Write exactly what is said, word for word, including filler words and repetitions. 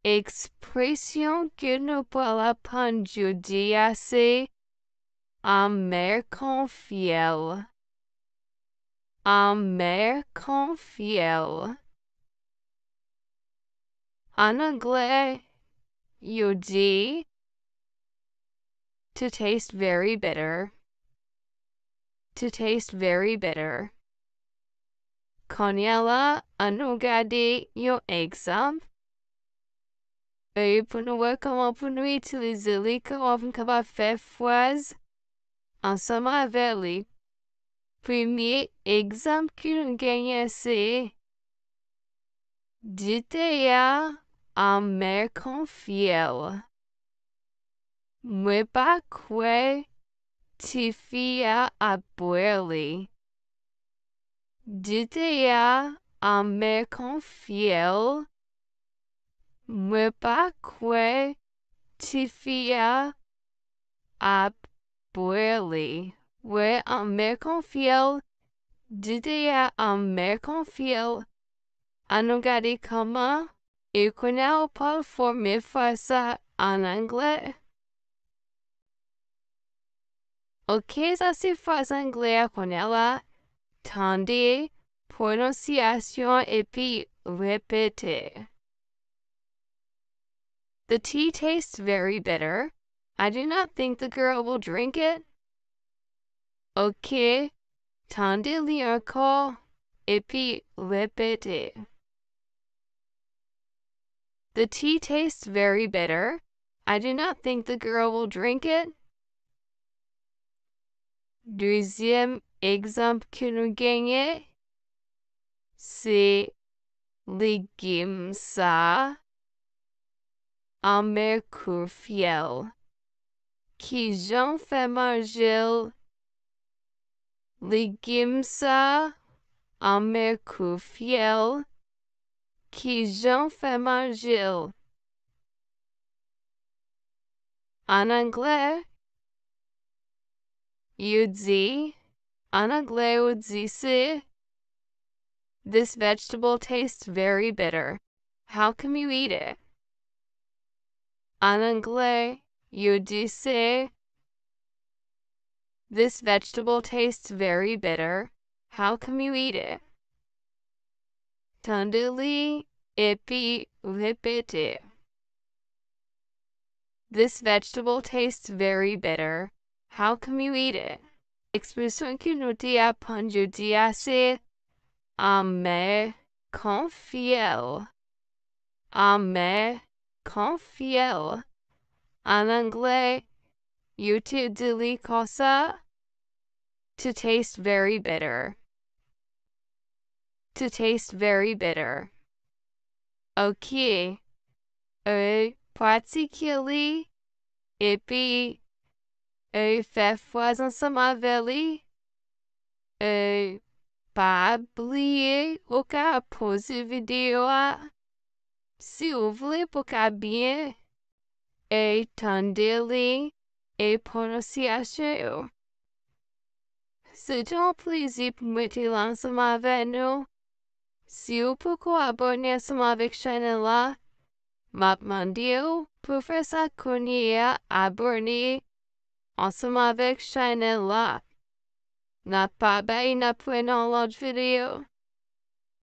Ekspresyon ke nou pral aprann jodi a se amè kon fyèl. Amè kon fyèl. An anglè, yo di, to taste very bitter. To taste very bitter. Kounye a la, an nou gade yon egzanp. E pou nou wè kòman pou nou itilize li, kòman pou n kapab fè fraz ansanm avè li. Premye egzanp ke nou genyen se, dite a amè kon fyèl. Mwen pa kwè tifi a ap bwè li. Dite a amè kon fyèl. Mwen pa kwè tifi a ap bwè li. Wè, amè kon fyèl. Dite a amè kon fyèl. An nou gade kòman. E kounye a ou pral fòme fraz sa an anglè. Ok, sa se fraz anglè a. Kounye a la, tande pwononsyasyon epi repete. The tea tastes very bitter. I do not think the girl will drink it. Ok, tande li ankò epi repete. The tea tastes very bitter. I do not think the girl will drink it. Dezyèm egzanp ke nou genyen se legim sa anmè kou fyèl. Kijan w fè manje l? Legim sa anmè kou fyèl. Kijan w fè manje l? An anglè, yo di, an anglè, yo di se, this vegetable tastes very bitter. How can you eat it? An anglè, yo di se, this vegetable tastes very bitter. How can you eat it? Tande li epi repete. This vegetable tastes very bitter. How can you eat it? Ekspresyon ke nou te aprann jodi a se anmè kon fyèl. Anmè kon fyèl. An anglè, yo te di li konsa, to taste very bitter. To taste very bitter. Ok. E, pratike li, epi, e, fè fraz ansanm avè li. E, pa bliye, ou ka poze videyo a, si ou vle, pou ka byen, e, tande li, e, pwononsyasyon yo. Se te yon plezi pou mwen te la ansanm avè nou. Si ou poko abòne ansanm avèk chanèl la, m ap mande w pou fè sa kounye a, abòne ansanm avèk chanèl la. N ap pa bay, n ap wè nan lòt videyo.